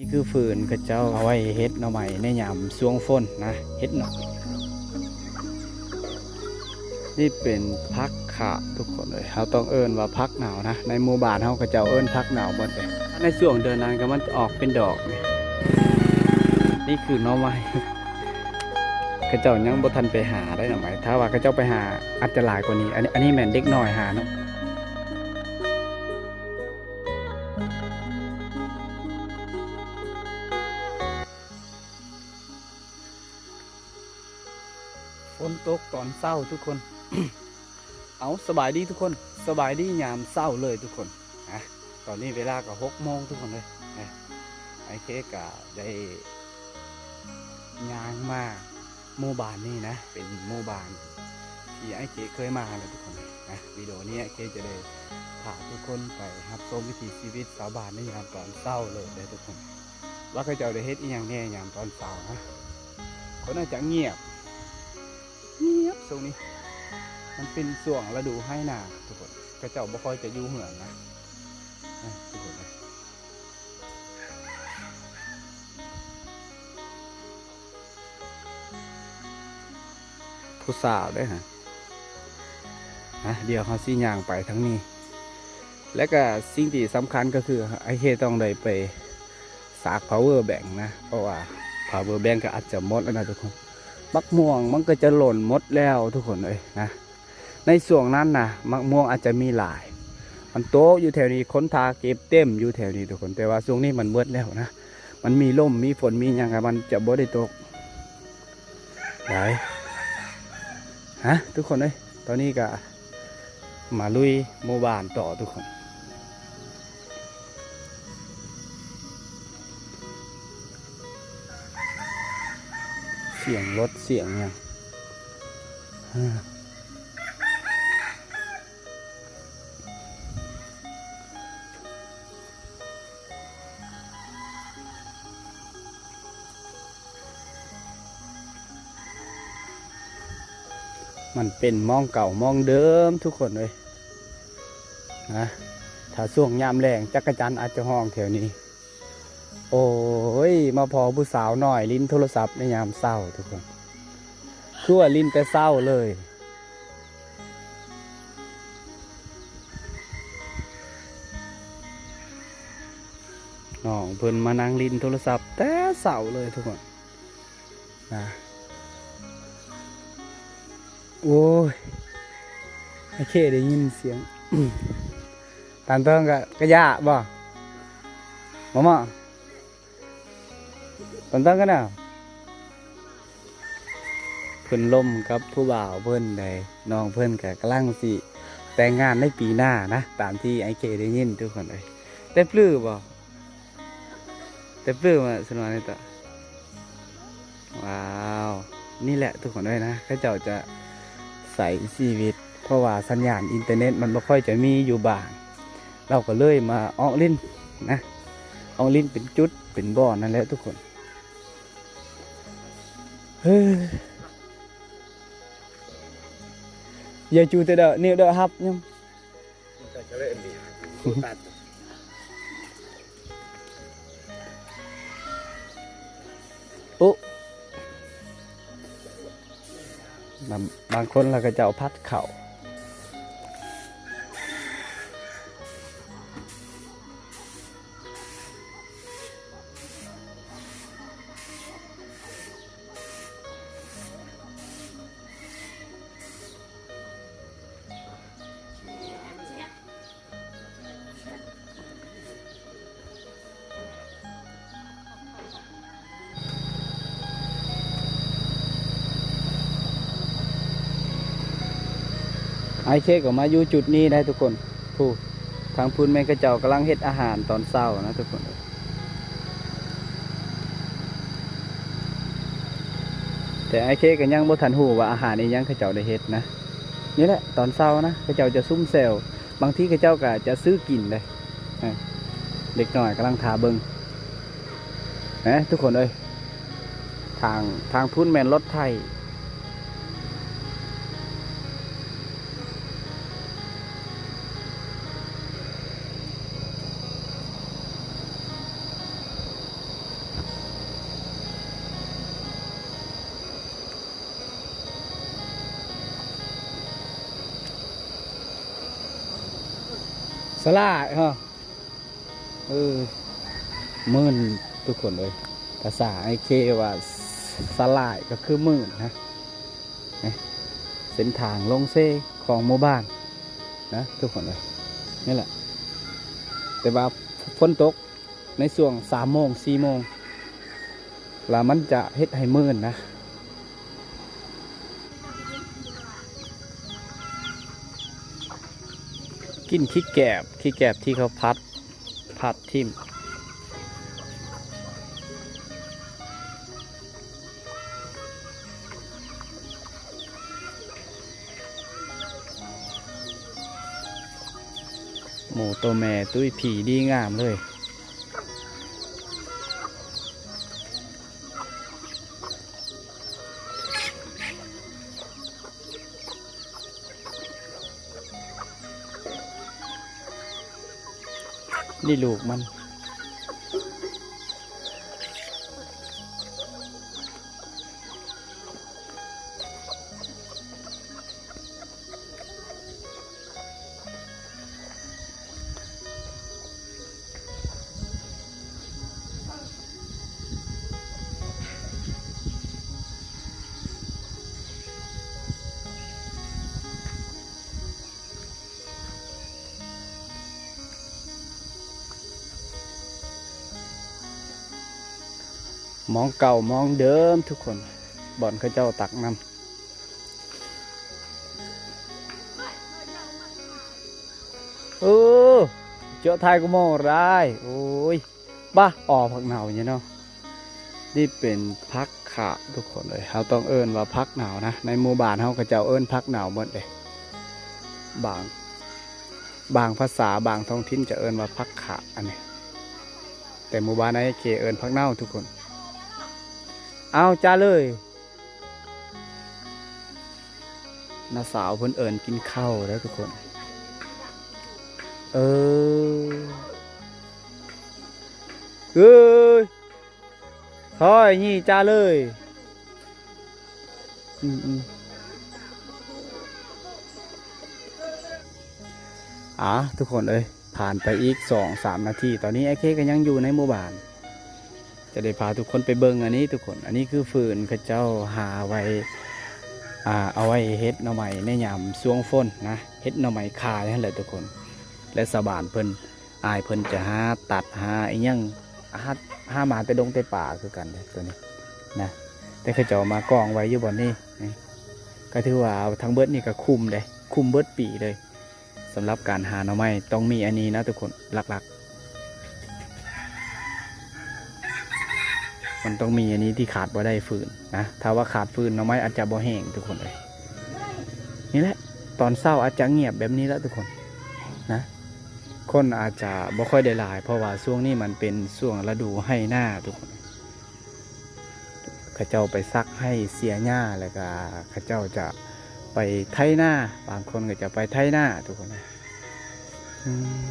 ນີ້ຄືຟືນເຂົາເຈົ້າເອົາໄວ້ເຮັດໜໍ່ໄມ້ໃນຍາມຊ່ວງຝົນນະ ເຮັດໜໍ່ ນີ້ເປັນຜັກຂາດທຸກຄົນເອີຍ ເຮົາຕ້ອງເອີ້ນວ່າຜັກເນົ່ານະ ໃນໝູ່ບ້ານເຮົາເຂົາເຈົ້າເອີ້ນຜັກເນົ່າໝົດເລີຍ ໃນຊ່ວງເດືອນນັ້ນກໍມັນອອກເປັນດອກ ນີ້ຄືໜໍ່ໄມ້ ເຂົາເຈົ້າຍັງບໍ່ທັນໄປຫາໄດ້ໜໍ່ໄມ້ ຖ້າວ່າເຂົາເຈົ້າໄປຫາອາດຈະຫຼາຍກວ່ານີ້ ອັນນີ້ ອັນນີ້ແມ່ນເດັກນ້ອຍຫາເນາະ. ຝົນຕົກຕອນເຊົ້າທຸກຄົນ ເອົາ ສະບາຍດີທຸກຄົນ ສະບາຍດີຍາມເຊົ້າເລີຍທຸກຄົນນະ ຕອນນີ້ເວລາກໍຫົກໂມງທຸກຄົນເລີຍນະ ອ້າຍເຄກໍໄດ້ຍ່າງມາ ໝູ່ບ້ານນີ້ນະ ເປັນໝູ່ບ້ານທີ່ອ້າຍເຄເຄີຍມາແລ້ວທຸກຄົນນະ ວິດີໂອນີ້ອ້າຍເຄຈະໄດ້ພາທຸກຄົນໄປຮັບຊົມວິຖີຊີວິດຊາວບ້ານໃນຍາມຕອນເຊົ້າເລີຍເດີທຸກຄົນ ວ່າເຂົາເຈົ້າໄດ້ເຮັດອີ່ຫຍັງແດ່ຍາມຕອນເຊົ້ານະ ຄົນອາດຈະງຽບ ງຽບຊ່ວງນີ້ ມັນເປັນຊ່ວງລະດູໄຮ່ນາທຸກຄົນ ເຂົາເຈົ້າບໍ່ຄ່ອຍຈະຢູ່ເຮືອນນະ ເອີ ທຸກຄົນເອີຍ. ຜູ້ສາວເດ້ຮະ ນະ ດຽວເຮົາຊິຍ່າງໄປທາງນີ້ ແລະກະສິ່ງທີ່ສຳຄັນກໍຄືອ້າຍເຄຕ້ອງໄດ້ໄປສາກພາວເວີແບັງນະ ເພາະວ່າພາວເວີແບັງກໍອາດຈະໝົດແລ້ວນະທຸກຄົນ ໝາກມ່ວງມັນກໍຈະຫຼົ່ນໝົດແລ້ວທຸກຄົນເອີຍນະ. ໃນຊ່ວງນັ້ນນະ ໝາກມ່ວງອາດຈະມີຫຼາຍ ມັນໂຕກຢູ່ແຖວນີ້ ຄົນຖ້າເກັບເຕັມຢູ່ແຖວນີ້ທຸກຄົນ ແຕ່ວ່າຊ່ວງນີ້ມັນເບິດແລ້ວນະ ມັນມີລົມມີຝົນມີຫຍັງ ມັນຈະບໍ່ໄດ້ຕົກຫຼາຍ ຮະ ທຸກຄົນເອີຍ ຕອນນີ້ກະມາລຸຍໝູ່ບ້ານຕໍ່ທຸກຄົນ. ສຽງລົດສຽງຫຍັງ ມັນເປັນໝ່ອງເກົ່າໝ່ອງເດີມທຸກຄົນເອີຍ ນະ ຖ້າຊ່ວງຍາມແລ້ງ ຈັກກະຈັນອາດຈະຮ້ອງແຖວນີ້. ໂອ້ຍ ມາພໍ້ຜູ້ສາວນ້ອຍຫຼິ້ນໂທລະສັບໃນຍາມເຊົ້າທຸກຄົນ ຄືວ່າຫຼິ້ນແຕ່ເຊົ້າເລີຍ ນ້ອງເພິ່ນມານັ່ງຫຼິ້ນໂທລະສັບແຕ່ເຊົ້າເລີຍທຸກຄົນ ນະ ໂອ້ຍ ໂອເຄ ໄດ້ຍິນສຽງ ຕານເທິງກະ ກະຢາບໍ່ ໝໍ ໝໍ ຕານເທິງກະນະ ເພິ່ນລົມກັບຜູ້ບ່າວເພິ່ນໃດ ນ້ອງເພິ່ນກະກຳລັງຊິແຕ່ງງານໃນປີໜ້ານະ ຕາມທີ່ອ້າຍເຄໄດ້ຍິນທຸກຄົນເອີຍ ແຕ່ປຶ້ບໍ່ ແຕ່ປຶ້ມາສະໜວນນີ້ຕະ ວ້າວ ນີ້ແຫຼະທຸກຄົນເອີຍນະ ເຂົາເຈົ້າຈະໃຊ້ຊີວິດ ເພາະວ່າສັນຍານອິນເຕີເນັດມັນບໍ່ຄ່ອຍຈະມີຢູ່ບ້ານ ລາວກໍເລີຍມາອອກຫຼິ້ນນະ ອອກຫຼິ້ນເປັນຈຸດເປັນບ່ອນນັ້ນແຫຼະທຸກຄົນ ເຮີ ຢ່າຈູແຕ່ເດີ ນິ້ວເດີ ຮັບຍຳ. ໂອ້ ບາງຄົນລະເຂົາເຈົ້າຜັດເຂົ້າ. ອ້າຍເຄກໍມາຢູ່ຈຸດນີ້ໄດ໋ທຸກຄົນ ຜູ້ ທາງພຸ້ນແມ່ນເຂົາເຈົ້າກຳລັງເຮັດອາຫານຕອນເຊົ້ານະທຸກຄົນ ແຕ່ອ້າຍເຄກໍຍັງບໍ່ທັນຮູ້ວ່າອາຫານອີ່ຫຍັງເຂົາເຈົ້າໄດ້ເຮັດນະ. ນີ້ແຫຼະຕອນເຊົ້ານະ ເຂົາເຈົ້າຈະສຸມແຊວ ບາງທີເຂົາເຈົ້າກໍຈະຊື້ກິນເດ້. ເດັກນ້ອຍກຳລັງຖ້າເບິ່ງ ນະ ທຸກຄົນເອີຍ ທາງ ທາງພຸ້ນແມ່ນລົດໄຖ. ສະຫຼາຍເນາະ ເອີ ໝື່ນ ທຸກຄົນເອີຍ. ພາສາອ້າຍເຄວ່າສະຫຼາຍກໍຄືໝື່ນນະ. ນີ້ ເສັ້ນທາງລົງເຊຂອງໝູ່ບ້ານນະທຸກຄົນເອີຍ. ນີ້ແຫຼະ ແຕ່ວ່າຝົນຕົກໃນຊ່ວງສາມໂມງ ສີ່ໂມງ ລະມັນຈະເຮັດໃຫ້ມື່ນນະ. ກິນຂີ້ແກບ ຂີ້ແກບທີ່ເຂົາພັດ ພັດຖິ້ມ. ໝູໂຕແມ່ຕຸ້ຍຜີດີງາມເລີຍ. ນີ້ລູກມັນ. ໝອງເກົ່າໝອງເດີມທຸກຄົນ ບ່ອນເຂົາເຈົ້າຕັກນຳ. ເອີ ເຈາະທ້າຍກະໝໍ້ໄດ້. ໂອ້ຍ ປະ ອໍ ຜັກເນົ່ານີ້ເນາະ. ນີ້ເປັນຜັກຂາດທຸກຄົນເອີຍ. ເຮົາຕ້ອງເອີ້ນວ່າຜັກເນົ່ານະ. ໃນໝູ່ບ້ານເຮົາ ເຂົາເຈົ້າເອີ້ນຜັກເນົ່າໝົດເດ້. ບາງ ບາງພາສາ ບາງທ້ອງຖິ່ນຈະເອີ້ນວ່າຜັກຂາດອັນນີ້. ແຕ່ໝູ່ບ້ານອ້າຍເຄເອີ້ນຜັກເນົ່າທຸກຄົນ. ເອົາ ຈ້າເລີຍ. ນ້າສາວເພິ່ນເອີ້ນກິນເຂົ້າເດີທຸກຄົນ. ເອີ ເອີຍ ຄ່ອຍນີ້ຈ້າເລີຍ. ອືມໆ ອາ ທຸກຄົນເອີຍ ຜ່ານໄປອີກສອງສາມນາທີ ຕອນນີ້ອ້າຍເຄກໍຍັງຢູ່ໃນໝູ່ບ້ານ. ຈະໄດ້ພາທຸກຄົນໄປເບິ່ງອັນນີ້ທຸກຄົນ. ອັນນີ້ຄືຟືນເຂົາເຈົ້າຫາໄວ້ ອ່າ ເອົາໄວ້ເຮັດໜໍ່ໄມ້ໃນຍາມຊ່ວງຝົນນະ, ເຮັດໜໍ່ໄມ້ຂາຍຫັ້ນແຫຼະທຸກຄົນ. ແລະຊາວບ້ານເພິ່ນ ອ້າຍເພິ່ນຈະຫາຕັດຫາອີ່ຫຍັງ ຫາ ຫາມາແຕ່ດົງແຕ່ປ່າຄືກັນເດ້ໂຕນີ້ນະ. ແຕ່ເຂົາເຈົ້າມາກອງໄວ້ຢູ່ບ່ອນນີ້ ນີ້ ກໍຖືວ່າທັງເບິດນີ້ກໍຄຸ້ມເດ້ ຄຸ້ມເບິດປີເລີຍ. ສຳລັບການຫາໜໍ່ໄມ້ຕ້ອງມີອັນນີ້ນະທຸກຄົນ ຫຼັກໆ ມັນຕ້ອງມີອັນນີ້ທີ່ຂາດບໍ່ໄດ້ ຟືນນະ. ຖ້າວ່າຂາດຟືນ ໜໍ່ໄມ້ອາດຈະບໍ່ແຫ້ງທຸກຄົນເອີຍ. ນີ້ແຫຼະ ຕອນເຊົ້າອາດຈະງຽບແບບນີ້ລະທຸກຄົນນະ. ຄົນອາດຈະບໍ່ຄ່ອຍໄດ້ຫຼາຍ ເພາະວ່າຊ່ວງນີ້ມັນເປັນຊ່ວງລະດູໄຮ່ນາທຸກຄົນ. ເຂົາເຈົ້າໄປສັກໄຮ່ເສຍຫຍ້າ ແລ້ວກະເຂົາເຈົ້າຈະໄປໄຖນາ, ບາງຄົນກໍຈະໄປໄຖນາທຸກຄົນ. ອືມ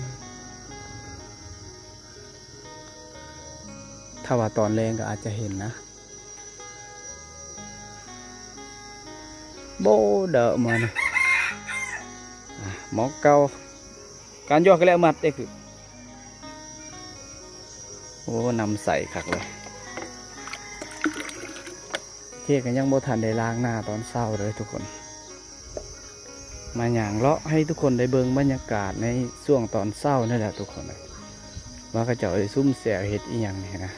ຖ້າວ່າຕອນແລງກໍອາດຈະເຫັນນະ. ໂບເດີມານະ ອາ ໝອກເກົ່າ. ການຢອກກະແລະມັດເດ້ຄື ໂອ້ ນ້ຳໃສຄັກເລີຍ. ເຄກະຍັງບໍ່ທັນໄດ້ລ້າງໜ້າຕອນເຊົ້າເດີທຸກຄົນ. ມາຍ່າງເລາະໃຫ້ທຸກຄົນໄດ້ເບິ່ງບັນຍາກາດໃນຊ່ວງຕອນເຊົ້ານີ້ແຫຼະທຸກຄົນ ວ່າເຂົາເຈົ້າໄດ້ສຸມແຊວເຮັດອີ່ຫຍັງນີ້ນະ.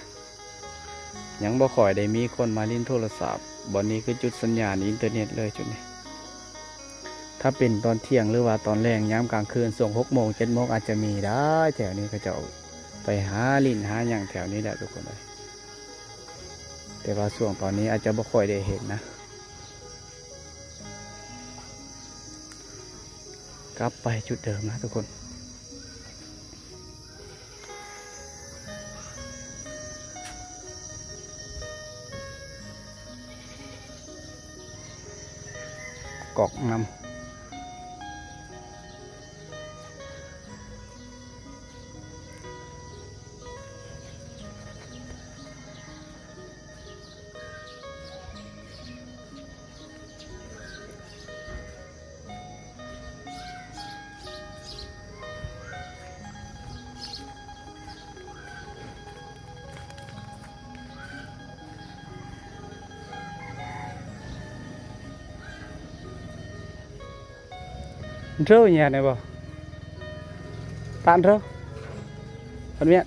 ຍັງບໍ່ຄ່ອຍໄດ້ມີຄົນມາຫຼິ້ນໂທລະສັບ. ບ່ອນນີ້ຄືຈຸດສັນຍານອິນເຕີເນັດເລີຍຈຸດນີ້. ຖ້າເປັນຕອນທ່ຽງ ຫຼືວ່າຕອນແລງຍາມກາງຄືນ ຊ່ວງຫົກໂມງ ເຈັດໂມງ ອາດຈະມີໄດ້. ແຖວນີ້ເຂົາເຈົ້າໄປຫາຫຼິ້ນຫາຫຍັງແຖວນີ້ແຫຼະທຸກຄົນເອີຍ. ແຕ່ວ່າຊ່ວງຕອນນີ້ອາດຈະບໍ່ຄ່ອຍໄດ້ເຫັນນະ. ກັບໄປຈຸດເດີມນະທຸກຄົນ. ກອກນ້ຳ. ເທິ້ຍແມ່ນບໍ່? ຕານເທິ້ຍ ເພິ່ນແມ່ນ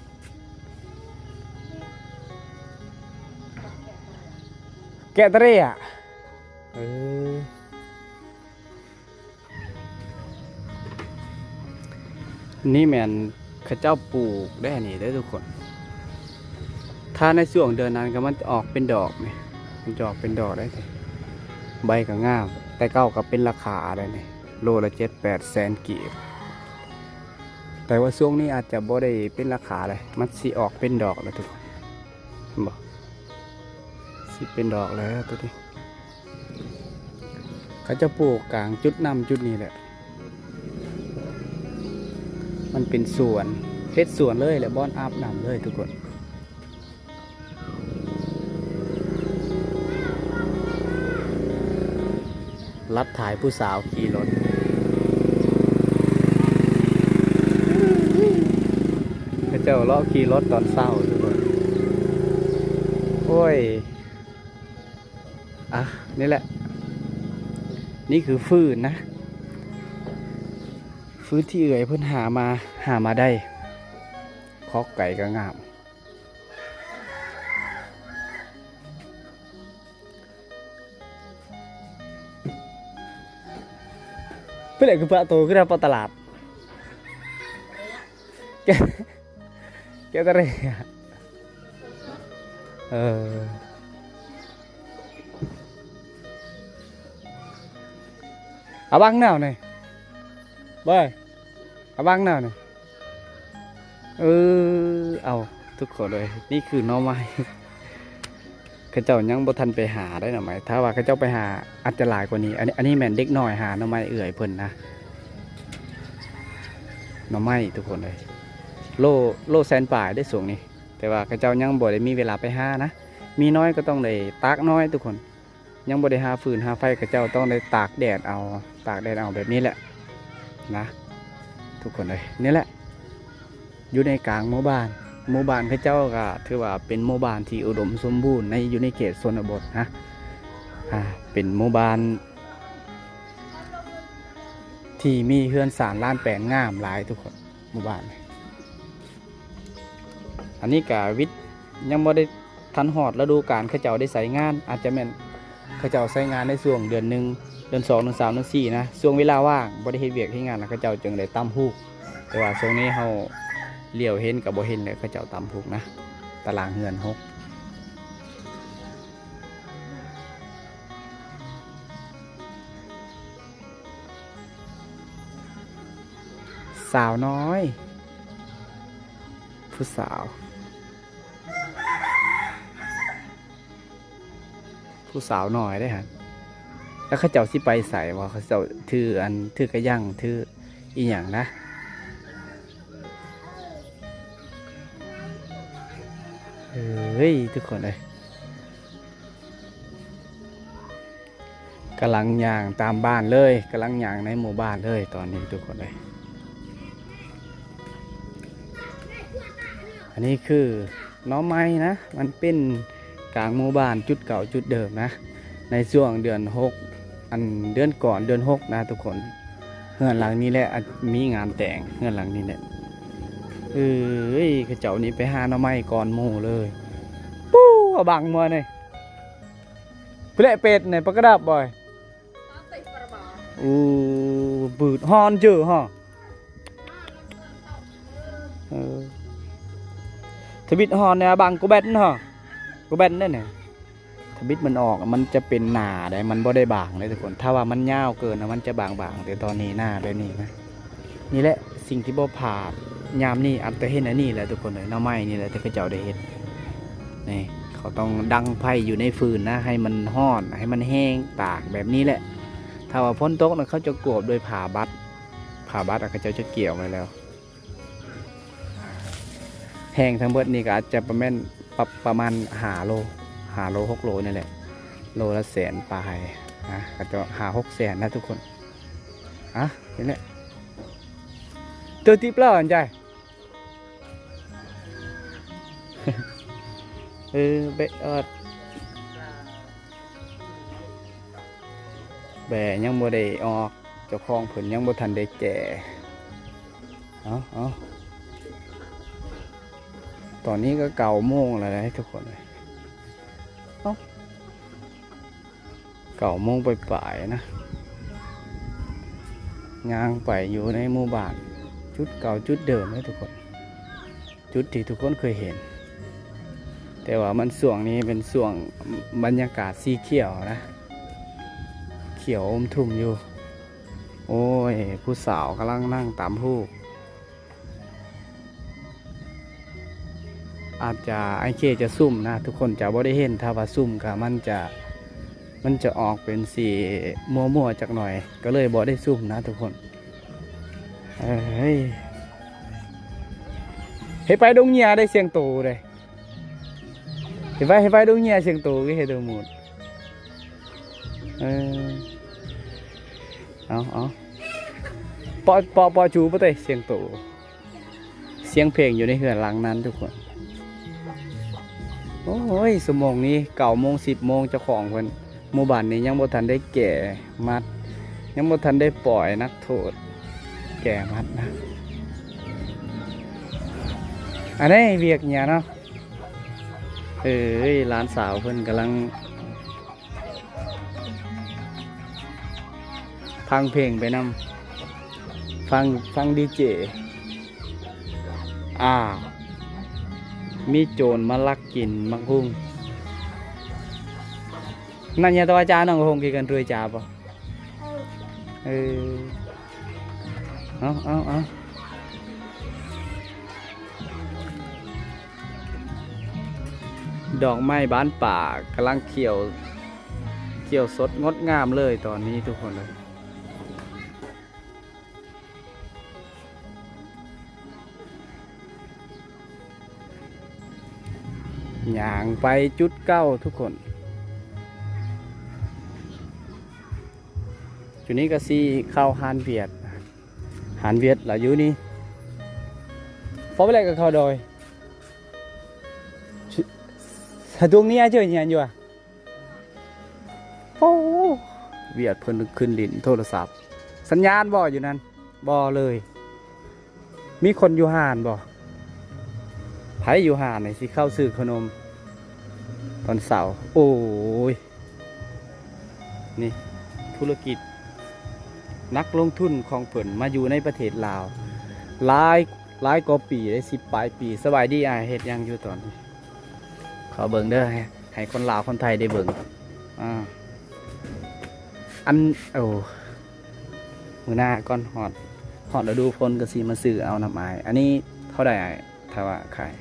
ແກະຕະເຣຍ ເອີ ນີ້ແມ່ນເຂົາເຈົ້າປູກໄດ້ນີ້ເດີທຸກຄົນ. ຖ້າໃນຊ່ວງເດືອນນັ້ນກໍມັນຈະອອກເປັນດອກນີ້ ມັນຈະອອກເປັນດອກໄດ້ນີ້ ໃບກໍງາມ. ແຕ່ເກົ່າກໍເປັນລາຄາໄດ້ນີ້ ໂລລະເຈັດແປດແສນກີບ. ແຕ່ວ່າຊ່ວງນີ້ອາດຈະບໍ່ໄດ້ເປັນລາຄາເດ້ ມັນຊິອອກເປັນດອກແລ້ວທຸກຄົນ. ເຫັນບໍ່? ຊິເປັນດອກແລ້ວໂຕນີ້. ເຂົາເຈົ້າປູກກາງຈຸດນ້ຳຈຸດນີ້ແຫຼະ. ມັນເປັນສວນ ເຮັດສວນເລີຍແຫຼະ ບ່ອນອາບນ້ຳເລີຍທຸກຄົນ. ລັດຖ່າຍຜູ້ສາວຂີ່ລົດ. ເຂົາເຈົ້າເລາະຂີ່ລົດຕອນເຊົ້າທຸກຄົນ. ໂອ້ຍ ອ່ະ ນີ້ແຫຼະ ນີ້ຄືຟືນນະ ຟືນທີ່ເອື້ອຍເພິ່ນຫາມາ ຫາມາໄດ້. ຂອກໄກ່ກໍງາມ. ເພິ່ນແຫຼະຄືປະໂຕ ຄືໄດ້ປະຕະຫຼາດ ແກ ແກຕະເຣຍ ເອີ ອາບັງແນວນີ້ ເບີຍ ອາບັງແນວນີ້. ເອີ ເອົາ ທຸກຄົນເອີຍ ນີ້ຄືໜໍ່ໄມ້. ເຂົາເຈົ້າຍັງບໍ່ທັນໄປຫາໄດ້ໜໍ່ໄມ້ ຖ້າວ່າເຂົາເຈົ້າໄປຫາອາດຈະຫຼາຍກວ່ານີ້. ອັນນີ້ ອັນນີ້ແມ່ນເດັກນ້ອຍຫາໜໍ່ໄມ້ເອື້ອຍເພິ່ນນະ ໜໍ່ໄມ້ທຸກຄົນເອີຍ. ໂລ ໂລແສນປາຍເດ້ຊ່ວງນີ້ ແຕ່ວ່າເຂົາເຈົ້າຍັງບໍ່ໄດ້ມີເວລາໄປຫານະ. ມີໜ້ອຍກໍຕ້ອງໄດ້ຕາກໜ້ອຍທຸກຄົນ. ຍັງບໍ່ໄດ້ຫາຟືນຫາໄຟ ເຂົາເຈົ້າຕ້ອງໄດ້ຕາກແດດເອົາ ຕາກແດດເອົາແບບນີ້ແຫຼະນະ ທຸກຄົນເອີຍ. ນີ້ແຫຼະ ຢູ່ໃນກາງໝູ່ບ້ານ. ໝູ່ບ້ານເຂົາເຈົ້າກໍຖືວ່າເປັນໝູ່ບ້ານທີ່ອຸດົມສົມບູນໃນ ຢູ່ໃນເຂດຊົນນະບົດນະ. ອ່າ ເປັນໝູ່ບ້ານທີ່ມີເຮືອນຊານລານແປນງາມຫຼາຍທຸກຄົນ ໝູ່ບ້ານ. ອັນນີ້ກະວິດ ຍັງບໍ່ໄດ້ທັນຮອດລະດູການເຂົາເຈົ້າໄດ້ໃຊ້ງານ ອາດຈະແມ່ນເຂົາເຈົ້າໃຊ້ງານໃນຊ່ວງເດືອນໜຶ່ງ ເດືອນສອງ ເດືອນສາມ ເດືອນສີ່ນະ ຊ່ວງເວລາວ່າງບໍ່ໄດ້ເຮັດວຽກເຮັດງານ ແລ້ວເຂົາເຈົ້າຈຶ່ງໄດ້ຕຳຫູກ. ແຕ່ວ່າຊ່ວງນີ້ເຮົາຫຼຽວເຫັນກໍບໍ່ເຫັນແລ້ວ ເຂົາເຈົ້າຕຳຫູກນະ ຕາລາງເຮືອນຫົກ. ສາວນ້ອຍ ຜູ້ສາວ ຜູ້ສາວນ້ອຍເດ້ຫັ້ນ. ແລ້ວເຂົາເຈົ້າຊິໄປໃສວະ? ເຂົາເຈົ້າຖືອັນ ຖືກະຍັງ ຖືອີ່ຫຍັງນະ. ເອີຍ ທຸກຄົນເອີຍ. ກຳລັງຍ່າງຕາມບ້ານເລີຍ ກຳລັງຍ່າງໃນໝູ່ບ້ານເລີຍຕອນນີ້ທຸກຄົນເອີຍ. ອັນນີ້ຄືໜໍ່ໄມ້ນະ ມັນເປັນກາງໝູ່ບ້ານ ຈຸດເກົ່າຈຸດເດີມນະ. ໃນຊ່ວງເດືອນຫົກ ອັນເດືອນກ່ອນເດືອນຫົກນະທຸກຄົນ ເຮືອນຫຼັງນີ້ແຫຼະ ອາ ມີງານແຕ່ງ ເຮືອນຫຼັງນີ້ແຫຼະ. ເອີຍ ເຂົາເຈົ້ານີ້ໄປຫາໜໍ່ໄມ້ກ່ອນໝູ່ເລີຍ. ປູ້ ອາບັງມວຍນີ້. ເປະເປັດນີ້ປາກະດັບບອຍ. ອູ ບືດຮອນເຈີຮະ. ເອີ ທະບິດຮອນແນວບັງກູແບນຮະ ກູແບນນັ້ນນະ. ທະບິດມັນອອກ ມັນຈະເປັນໜ້າໃດ໋ ມັນບໍ່ໄດ້ບາງເດ້ທຸກຄົນ. ຖ້າວ່າມັນຍາວເກີນນະ ມັນຈະບາງໆ ແຕ່ຕອນນີ້ໜ້າແບບນີ້ນະ. ນີ້ແຫຼະສິ່ງທີ່ບໍ່ພາດຍາມນີ້ ອັນຕະເຫັນອັນນີ້ແຫຼະທຸກຄົນເອີຍ ໜໍ່ໄມ້ນີ້ແຫຼະທີ່ເຂົາເຈົ້າໄດ້ເຮັດ. ນີ້ ເຂົາຕ້ອງດັງໄຟຢູ່ໃນຟືນນະ ໃຫ້ມັນຮ້ອນ ໃຫ້ມັນແຮງ ຕາກແບບນີ້ແຫຼະ. ຖ້າວ່າຝົນຕົກນະ ເຂົາຈະກວບດ້ວຍຜ້າບັດ ຜ້າບັດ ເຂົາເຈົ້າຈະກ່ຽວໄວ້ແລ້ວ. ແຮງທັງເບິດນີ້ກໍອາດຈະປະມານ ປະ ປະມານຫ້າໂລ ຫ້າໂລ ຫົກໂລນີ້ແຫຼະ ໂລລະແສນປາຍນະ ກໍຈະຫ້າຫົກແສນນະທຸກຄົນ. ອ່ະ ນີ້ແຫຼະ ເຕີຕິບແລ້ວອັນໃຫຍ່ ເອີ ແບະອອດ ແບະຍັງບໍ່ໄດ້ອອກ. ຈົ້າຂອງເພິ່ນຍັງບໍ່ທັນໄດ້ແກ່. ເອົາ ເອົາ ຕອນນີ້ກໍເກົ້າໂມງແລ້ວເດ້ທຸກຄົນເອີຍ. ເອົາ ເກົ້າໂມງປາຍໆນະ ຍ່າງໄປຢູ່ໃນໝູ່ບ້ານ ຈຸດເກົ່າຈຸດເດີມເດ້ທຸກຄົນ. ຈຸດທີ່ທຸກຄົນເຄີຍເຫັນ ແຕ່ວ່າມັນ ຊ່ວງນີ້ເປັນຊ່ວງບັນຍາກາດສີຂຽວນະ ຂຽວອົມທຸ່ມຢູ່. ໂອ້ຍ ຜູ້ສາວກຳລັງນັ່ງຕຳຫູກ. ອາດຈະ ໄອເຄຈະຊຸ່ມນະ ທຸກຄົນຈະບໍ່ໄດ້ເຫັນ. ຖ້າວ່າຊຸ່ມກໍມັນຈະ ມັນຈະອອກເປັນສີມົວໆຈັກໜ່ອຍ ກໍເລີຍບໍ່ໄດ້ຊຸ່ມນະທຸກຄົນ. ເອີຍ ເຮັດໄປດົງເຫຍື້ອໄດ້ສຽງໂຕເດ້. ເຮັດໄປ ເຮັດໄປດົງເຫຍື້ອສຽງໂຕ ຄືເຮັດໂຕໝູດ. ເອີ ເອົາ ເອົາ ເປາະ ເປາະ ເປາະຈູບໍ່ເຕະສຽງໂຕ. ສຽງເພງຢູ່ໃນເຮືອນຫຼັງນັ້ນທຸກຄົນ. ໂອ້ຍ ຊົ່ວໂມງນີ້ເກົ້າໂມງ ສິບໂມງ ເຈົ້າຂອງເພິ່ນ ໝູ່ບ້ານນີ້ຍັງບໍ່ທັນໄດ້ແກ່ໝັດ ຍັງບໍ່ທັນໄດ້ປ່ອຍນັກໂທດແກ່ໝັດນະ. ອັນນີ້ວຽກເຫຍື້ອເນາະ. ເອີຍ ຫຼານສາວເພິ່ນກຳລັງ ຟັງເພງໄປນຳ ຟັງ ຟັງດີເຈ. ອາ ມີໂຈນມາລັກກິນໝາກຫຸ່ງ. ນະຍາຕະວາຈາ ນ້ອງຫຸ່ງ ກິນກັນເທື່ອຈາບໍ່? ເອີ ເອົາ ເອົາ ເອົາ ດອກໄມ້ບານປ່າກຳລັງຂຽວ ຂຽວສົດງົດງາມເລີຍຕອນນີ້ທຸກຄົນເອີຍ. ຍ່າງໄປຈຸດເກົ່າທຸກຄົນ. ຈຸດນີ້ກໍຊິເຂົ້າຮ້ານຫວຽດ ຮ້ານຫວຽດລະຢູ່ນີ້. ພໍໄປແລ້ວກໍເຂົ້າດອຍ. ສະ ສະຕຸງນີ້ອາເຈີຍນຢູ່ອະ. ໂອ້ ຫວຽດເພິ່ນຂຶ້ນຫຼິ້ນໂທລະສັບ. ສັນຍານບໍ່ຢູ່ນັ້ນ? ບໍ່ເລີຍ. ມີຄົນຢູ່ຮ້ານບໍ່? ໃຜຢູ່ຮ້ານນີ້ ຊິເຂົ້າຊື້ຂະໜົມຕອນເຊົ້າ. ໂອ້ຍ ນີ້ທຸລະກິດ ນັກລົງທຶນຂອງເພິ່ນມາຢູ່ໃນປະເທດລາວ ຫຼາຍ ຫຼາຍກວ່າປີເດ້ ສິບປາຍປີ. ສະບາຍດີອ້າຍ ເຮັດຫຍັງຢູ່ຕອນນີ້? ຂໍເບິ່ງເດີ ໃຫ້ ໃຫ້ຄົນລາວຄົນໄທໄດ້ເບິ່ງ. ອາ ອັນ ໂອ້ ມື້ໜ້າກ່ອນຮອດ ຮອດລະດູຝົນກໍຊິມາຊື້ເອົານຳອ້າຍ. ອັນນີ້ເທົ່າໃດອ້າຍ ຖ້າວ່າຂາຍ?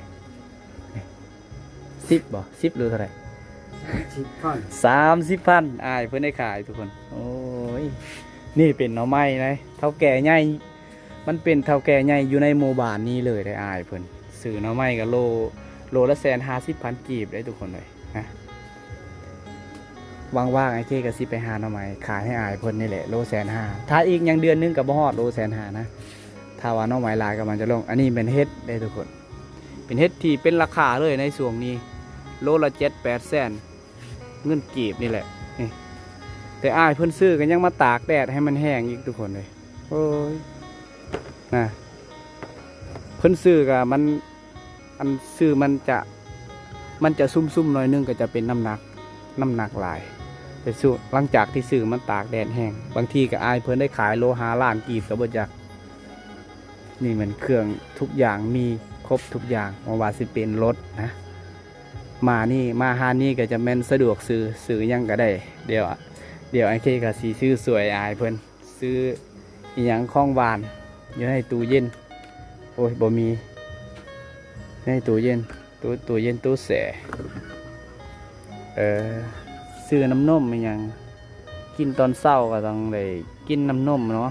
ສິບບໍ່? ສິບຫຼືເທົ່າໃດ? ສາມສິບພັນ ສາມສິບພັນ ອ້າຍເພິ່ນໄດ້ຂາຍທຸກຄົນ. ໂອ້ຍ ນີ້ເປັນໜໍ່ໄມ້ນະ ເຖົ້າແກ່ໃຫຍ່ ມັນເປັນເຖົ້າແກ່ໃຫຍ່ຢູ່ໃນໝູ່ບ້ານນີ້ເລີຍເດ້ອ້າຍເພິ່ນ. ຊື້ໜໍ່ໄມ້ກໍໂລ ໂລລະແສນຫ້າສິບພັນກີບເດ້ທຸກຄົນເອີຍນະ. ວ່າງໆ ອ້າຍເຄກໍຊິໄປຫາໜໍ່ໄມ້ຂາຍໃຫ້ອ້າຍເພິ່ນນີ້ແຫຼະ ໂລແສນຫ້າ. ຖ້າອີກຫຍັງເດືອນໜຶ່ງກໍບໍ່ຮອດໂລແສນຫ້ານະ ຖ້າວ່າໜໍ່ໄມ້ຫຼາຍກໍມັນຈະລົງ. ອັນນີ້ແມ່ນເຫັດເດ້ທຸກຄົນ ເປັນເຫັດທີ່ເປັນລາຄາເລີຍໃນຊ່ວງນີ້ ໂລລະເຈັດແປດແສນເງິນກີບນີ້ແຫຼະ. ນີ້ ແຕ່ອ້າຍເພິ່ນຊື້ກໍຍັງມາຕາກແດດໃຫ້ມັນແຫ້ງອີກທຸກຄົນເອີຍ. ໂອ້ຍ ນະ ເພິ່ນຊື້ກໍມັນ ອັນຊື້ມັນຈະ ມັນຈະຊຸ່ມໆໜ້ອຍໜຶ່ງ ກໍຈະເປັນນ້ຳໜັກ ນ້ຳໜັກຫຼາຍ. ແຕ່ຊຸ ຫຼັງຈາກທີ່ຊື້ມັນຕາກແດດແຫ້ງ ບາງທີກໍອ້າຍເພິ່ນໄດ້ຂາຍໂລຫ້າລ້ານກີບກໍບໍ່ຈັກ. ນີ້ແມ່ນເຄື່ອງທຸກຢ່າງ ມີຄົບທຸກຢ່າງ ບໍ່ວ່າຊິເປັນລົດນະ. ມານີ້ ມາຮ້ານນີ້ກໍຈະແມ່ນສະດວກຊື້ ຊື້ຫຍັງກໍໄດ້. ດຽວ ດຽວອ້າຍເຄກໍຊິຊື້ຊ່ວຍອ້າຍເພິ່ນ ຊື້ອີ່ຫຍັງຂອງຫວານຢູ່ໃນຕູ້ເຢັນ. ໂອ້ຍ ບໍ່ມີໃນຕູ້ເຢັນ ຕູ້ ຕູ້ເຢັນ ຕູ້ແຊ່. ເອີ ຊື້ນ້ຳນົມອີ່ຫຍັງ ກິນຕອນເຊົ້າກໍຕ້ອງໄດ້ກິນນ້ຳນົມເນາະ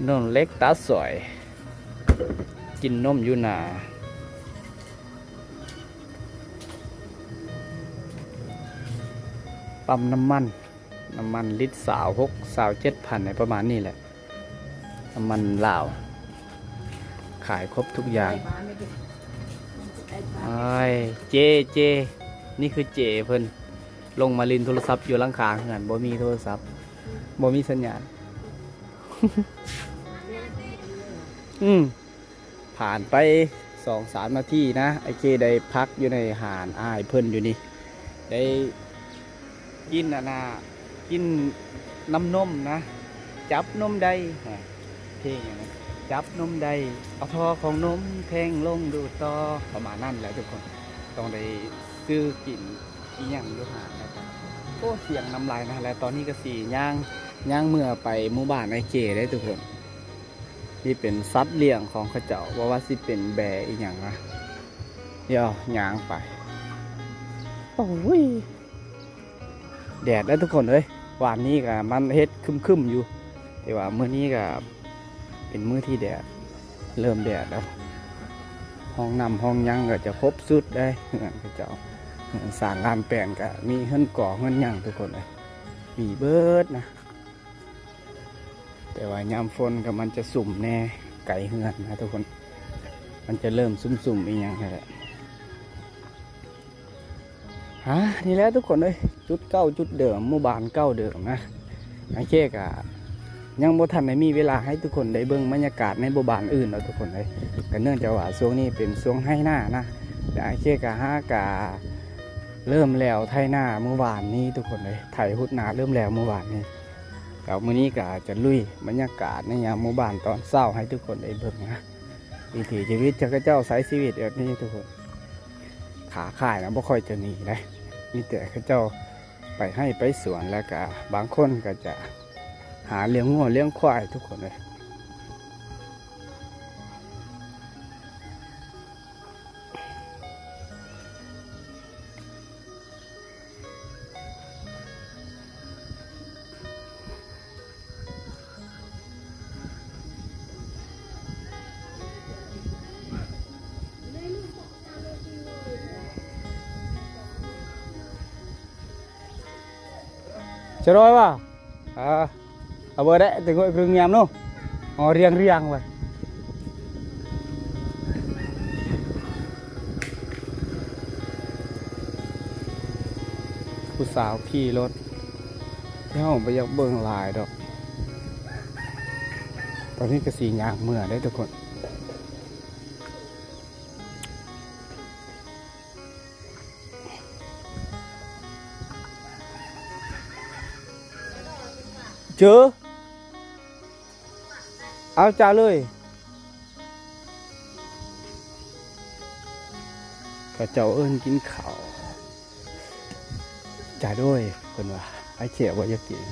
ນົມເລັກຕາສອຍ ກິນນົມຢູ່ໜ້າ. ປ້ຳນ້ຳມັນ ນ້ຳມັນລິດຊາວຫົກ ຊາວເຈັດພັນ ປະມານນີ້ແຫຼະ ນ້ຳມັນລາວ ຂາຍຄົບທຸກຢ່າງ. ໂອ້ຍ ເຈ ເຈ ນີ້ຄືເຈເພິ່ນ ລົງມາຫຼິ້ນໂທລະສັບຢູ່ຫຼັງຄາເຮືອນ ບໍ່ມີໂທລະສັບ ບໍ່ມີສັນຍານ. ອືມ ຜ່ານໄປສອງສາມນາທີນະ ອ້າຍເຄໄດ້ພັກຢູ່ໃນຮ້ານອ້າຍເພິ່ນຢູ່ນີ້ ໄດ້ກິນອັນນ່າ ກິນນ້ຳນົມນະ ຈັບນົມໄດ້ ເພງຫຍັງນະ ຈັບນົມໄດ້ ເອົາທໍ່ຂອງນົມແທງລົງດູຕໍ່ ປະມານນັ້ນແຫຼະທຸກຄົນ ຕ້ອງໄດ້ຊື້ກິນ ອີ່ຫຍັງຢູ່ຫັ້ນນະ ໂອ້ ສຽງນ້ຳລາຍນະ ແລະຕອນນີ້ກໍຊິຍ່າງ ຍ່າງເມືອໄປໝູ່ບ້ານອ້າຍເຄເດ້ທຸກຄົນ ນີ້ເປັນສັດລ້ຽງຂອງເຂົາເຈົ້າ ບໍ່ວ່າຊິເປັນແບອີ່ຫຍັງນະ ດຽວຍ່າງໄປ ໂອ້ຍ ແດດເດີທຸກຄົນເອີຍ ວານນີ້ກໍມັນເຮັດຄຶ້ມໆຢູ່ ແຕ່ວ່າມື້ນີ້ກໍ ເປັນມື້ທີ່ແດດ ເລີ່ມແດດແລ້ວ ຫ້ອງນ້ຳຫ້ອງຫຍັງກໍຈະຄົບຊຸດເດ້ ເຮືອນເຂົາເຈົ້າ ເຮືອນສ້າງງານແປນກໍມີເຮືອນກໍເຮືອນຫຍັງທຸກຄົນເອີຍ ມີເບິດນະ ແຕ່ວ່າຍາມຝົນກໍມັນຈະຊຸ່ມແດ່ ໄກເຮືອນນະທຸກຄົນ ມັນຈະເລີ່ມຊຸ່ມໆອີ່ຫຍັງຫັ້ນແຫຼະ. ອ່າ ນີ້ແຫຼະທຸກຄົນເອີຍ ຈຸດເກົ່າຈຸດເດີມ ໝູ່ບ້ານເກົ່າເດີມນະ ອ້າຍເຄກະຍັງບໍ່ທັນໄດ້ມີເວລາໃຫ້ທຸກຄົນໄດ້ເບິ່ງບັນຍາກາດໃນໝູ່ບ້ານອື່ນດອກທຸກຄົນເອີຍ ກໍເນື່ອງຈາກວ່າຊ່ວງນີ້ເປັນຊ່ວງໄຮ່ນານະ ແລະອ້າຍເຄກະຫາກະເລີ່ມແລ້ວໄຖນາມື້ວານນີ້ທຸກຄົນເອີຍ ໄຖຮຸດນາເລີ່ມແລ້ວມື້ວານນີ້ ແລ້ວມື້ນີ້ກະຈະລຸຍບັນຍາກາດໃນຍາມໝູ່ບ້ານຕອນເຊົ້າໃຫ້ທຸກຄົນໄດ້ເບິ່ງນະ ວິຖີຊີວິດຂະເຈົ້າໃຊ້ຊີວິດແບບນີ້ທຸກຄົນ ຄ້າຂາຍນະບໍ່ຄ່ອຍຈະມີເດ້ ມີແຕ່ເຂົາເຈົ້າໄປໄຮ່ໄປສວນ ແລ້ວກະບາງຄົນກໍຈະຫາລ້ຽງງົວລ້ຽງຄວາຍທຸກຄົນເອີຍ. ຈະລອຍວ່າ ອ່າ ເອົາເບີແດະ ແຕ່ງວຍຄືງາມເນາະ ອໍ ລຽງໆໄວ້ ຜູ້ສາວຂີ່ລົດ ເຮົາບໍ່ຢາກເບິ່ງຫຼາຍດອກ ຕອນນີ້ກໍຊິຍ່າງເມືອເດ້ທຸກຄົນ. ເຈີ ເອົາຈ້າເລີຍ ເຂົາເຈົ້າເອີ້ນກິນເຂົ້າ ຈ້າໂດຍ ເພິ່ນວ່າ ອ້າຍເຄບໍ່ຢາກກິນ.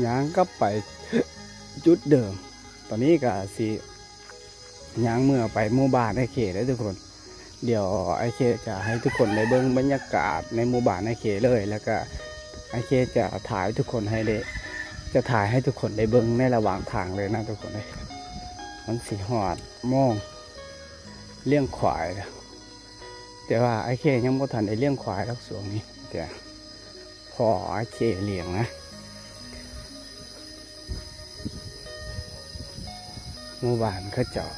ຍ່າງກັບໄປຈຸດເດີມ ຕອນນີ້ກະຊິຍ່າງເມືອໄປໝູ່ບ້ານອ້າຍເຄເດີທຸກຄົນ ດຽວອ້າຍເຄຈະໃຫ້ທຸກຄົນໄດ້ເບິ່ງບັນຍາກາດໃນໝູ່ບ້ານອ້າຍເຄເລີຍ ແລ້ວກະອ້າຍເຄຈະຖ່າຍທຸກຄົນໃຫ້ໄດ້ ຈະຖ່າຍໃຫ້ທຸກຄົນໄດ້ເບິ່ງໃນລະຫວ່າງທາງເລີຍນະທຸກຄົນເອີຍ ມັນຊິຮອດໂມງລ້ຽງຄວາຍແລ້ວ. ແຕ່ວ່າອ້າຍເຄຍັງບໍ່ທັນໄດ້ລ້ຽງຄວາຍດອກຊ່ວງນີ້ ແຕ່ພໍ່ອ້າຍເຄລ້ຽງນະ ໝູ່ບ້ານເຂົາເຈົ້າ.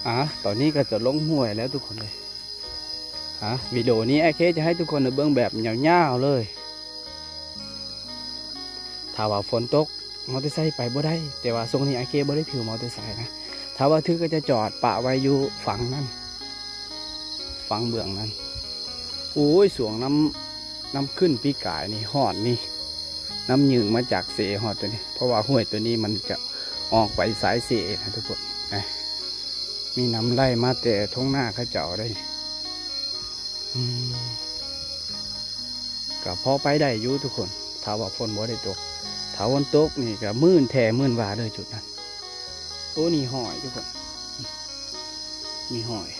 ອ່າ ຕອນນີ້ກໍຈະລົງຫ້ວຍແລ້ວທຸກຄົນເອີຍ. ອ່າ ວິດີໂອນີ້ອ້າຍເຄຈະໃຫ້ທຸກຄົນໄດ້ເບິ່ງແບບຍາວໆເລີຍ. ຖ້າວ່າຝົນຕົກ ມໍເຕີໄຊໄປບໍ່ໄດ້ ແຕ່ວ່າຊ່ວງນີ້ອ້າຍເຄບໍ່ໄດ້ຖືມໍເຕີໄຊນະ. ຖ້າວ່າຖືກໍຈະຈອດປະໄວ້ຢູ່ຝັ່ງນັ້ນ ຝັ່ງເບື້ອງນັ້ນ. ໂອ້ຍ ຊ່ວງນ້ຳ ນ້ຳຂຶ້ນປີກາຍນີ້ ຮອດນີ້ ນ້ຳຍືງມາຈາກເຊຮອດຕົວນີ້ ເພາະວ່າຫ້ວຍຕົວນີ້ມັນຈະອອກໄປສາຍເຊນະທຸກຄົນ. ນະ ມີນ້ຳໄຫຼມາແຕ່ທົ່ງນາເຂົາເຈົ້າເດ້. ອືມ ກໍພໍໄປໄດ້ຢູ່ທຸກຄົນ ຖ້າວ່າຝົນບໍ່ໄດ້ຕົກ. ຖ້າຝົນຕົກນີ້ກໍມື່ນແທ້ມື່ນວ່າເດີຈຸດນັ້ນ. ໂອ້ ນີ້ຫ້ອຍທຸກຄົນ ນີ້ຫ້ອຍ.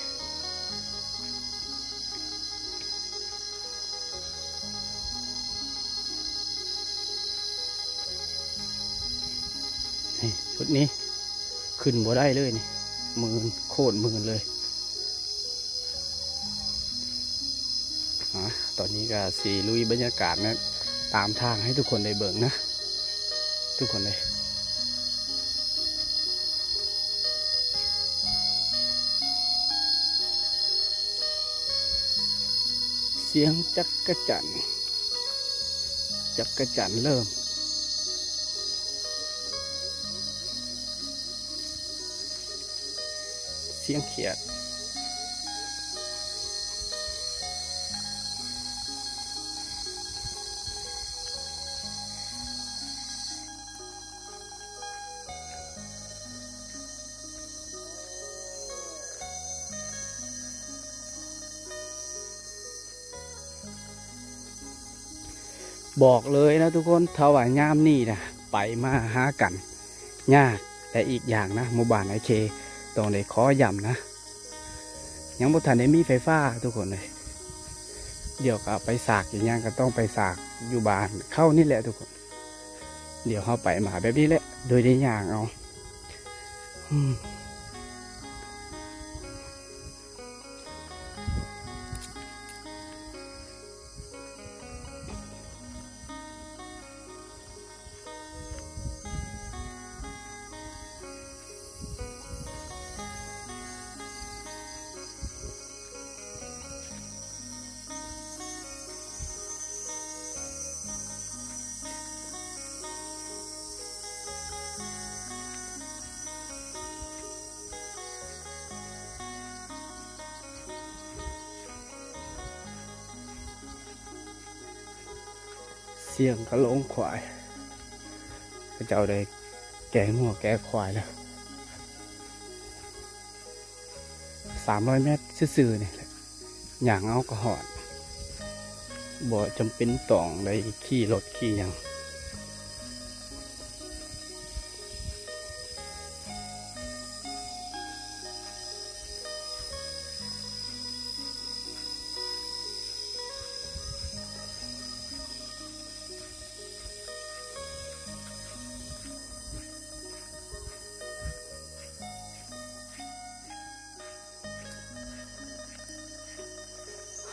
ຈຸດນີ້ຂຶ້ນບໍ່ໄດ້ເລີຍນີ້ ມື່ນ ໂຄດມື່ນເລີຍ. ອາ ຕອນນີ້ກໍຊິລຸຍບັນຍາກາດນະ ຕາມທາງໃຫ້ທຸກຄົນໄດ້ເບິ່ງນະ ທຸກຄົນເອີຍ. ສຽງຈັກກະຈັນ ຈັກກະຈັນເລີ່ມ ສຽງຂຽດ. ບອກເລີຍນະທຸກຄົນ ຖ້າວ່າຍາມນີ້ນະ ໄປມາຫາກັນຍາກ ແລະ ອີກຢ່າງນະ ໝູ່ບ້ານອ້າຍເຄ ຕ້ອງໄດ້ຂໍຢ້ຳນະ ຍັງບໍ່ທັນໄດ້ມີໄຟຟ້າທຸກຄົນເອີຍ. ດຽວກໍໄປສາກອີ່ຫຍັງກໍຕ້ອງໄປສາກຢູ່ບ້ານເຂົານີ້ແຫຼະທຸກຄົນ. ດຽວເຮົາໄປມາແບບນີ້ແຫຼະ ໂດຍໄດ້ຍ່າງເອົາ ອືມ. ສຽງກະໂຫຼງຄວາຍ ເຂົາເຈົ້າໄດ້ແກ່ງົວແກ່ຄວາຍແລ້ວ. ສາມຮ້ອຍແມັດຊື່ໆນີ້ແຫຼະ ຍ່າງເອົາກໍຮອດ ບໍ່ຈຳເປັນຕ້ອງໄດ້ຂີ່ລົດຂີ່ຫຍັງ.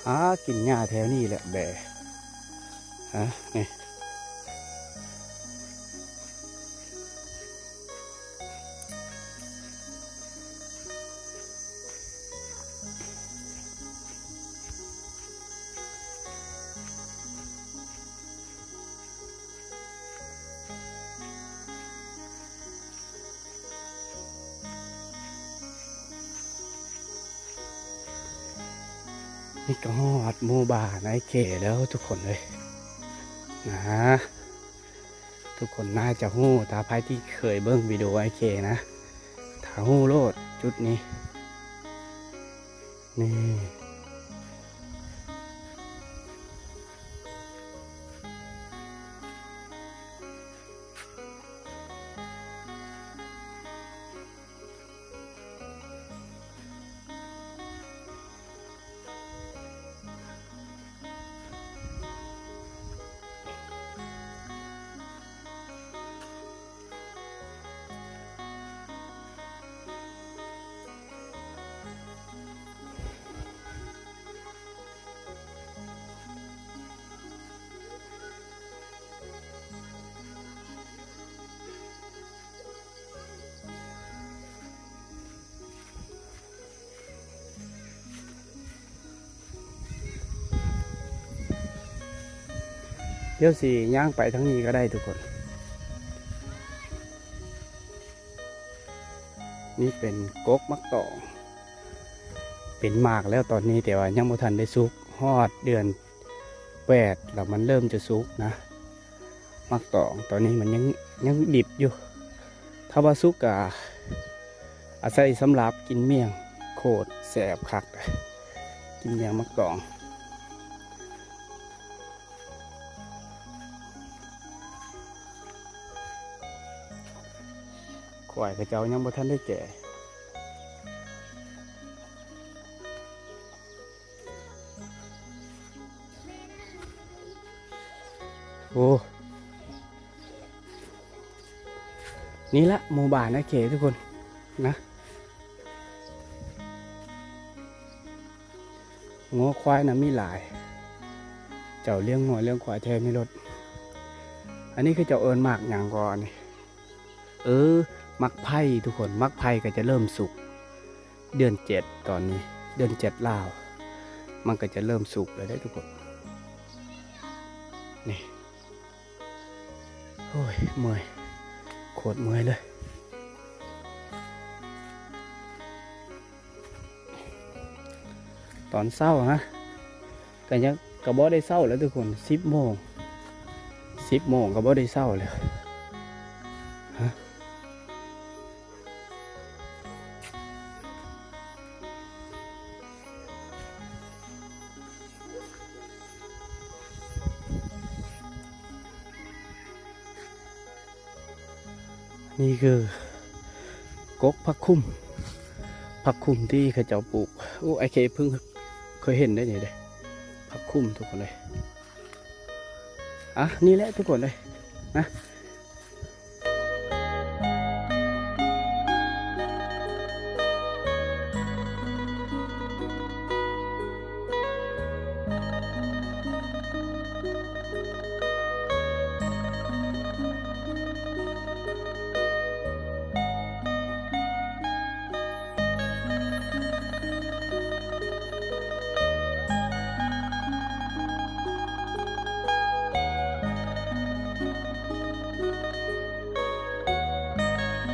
ຫາກິນຫຍ້າແຖວນີ້ແຫຼະແບ ຮະ ນີ້. ນີ້ກໍຮອດໝູ່ບ້ານອ້າຍເຄແລ້ວທຸກຄົນເອີຍ ນະ. ທຸກຄົນໜ້າຈະຮູ້ ຖ້າໃຜທີ່ເຄີຍເບິ່ງວິດີໂອອ້າຍເຄນະ ຖ້າຮູ້ໂລດຈຸດນີ້ ນີ້. ດຽວຊິຍ່າງໄປທາງນີ້ກໍໄດ້ທຸກຄົນ. ນີ້ເປັນກົກໝາກຕອງ ເປັນໝາກແລ້ວຕອນນີ້ ແຕ່ວ່າຍັງບໍ່ທັນໄດ້ສຸກ ຮອດເດືອນແປດແລ້ວ ມັນເລີ່ມຈະສຸກນະ. ໝາກຕອງຕອນນີ້ມັນຍັງ ຍັງດິບຢູ່ ຖ້າວ່າສຸກກະອາໄສສຳລັບກິນໝ້ຽງ ໂຄດແຊບຄັກ ກິນໝ້ຽງໝາກຕອງ. ຄວາຍເຂົາເຈົ້າຍັງບໍ່ທັນໄດ້ແກ່. ໂອ້ ນີ້ລະໝູ່ບ້ານອ້າຍເຄທຸກຄົນນະ. ງົວຄວາຍນະມີຫຼາຍ. ເຈົ້າລ້ຽງງົວລ້ຽງຄວາຍແທ້ມີລົດ. ອັນນີ້ເຂົາເຈົ້າເອີ້ນໝາກຫຍັງກໍອັນນີ້? ເອີ ໝາກໄຜ່ທຸກຄົນ. ໝາກໄຜ່ກໍຈະເລີ່ມສຸກ ເດືອນເຈັດ ຕອນນີ້ ເດືອນເຈັດລາວ ມັນກໍຈະເລີ່ມສຸກແລ້ວເດ້ທຸກຄົນ. ນີ້ ໂອ້ຍ ເມື່ອຍ ໂຄດເມື່ອຍເລີຍ. ຕອນເຊົ້ານະ ກໍຍັງ ກໍບໍ່ໄດ້ເຊົ້າແລ້ວທຸກຄົນ. ສິບໂມງ ສິບໂມງກໍບໍ່ໄດ້ເຊົ້າແລ້ວ. ນີ້ຄືກົກຜັກຄຸມ ຜັກຄຸມທີ່ເຂົາເຈົ້າປູກ. ໂອ້ ອ້າຍເຄເພິ່ງເຄີຍເຫັນໄດ໋ນີ້ເດ້ ຜັກຄຸມທຸກຄົນເອີຍ. ອ່ະ ນີ້ແຫຼະທຸກຄົນເອີຍນະ.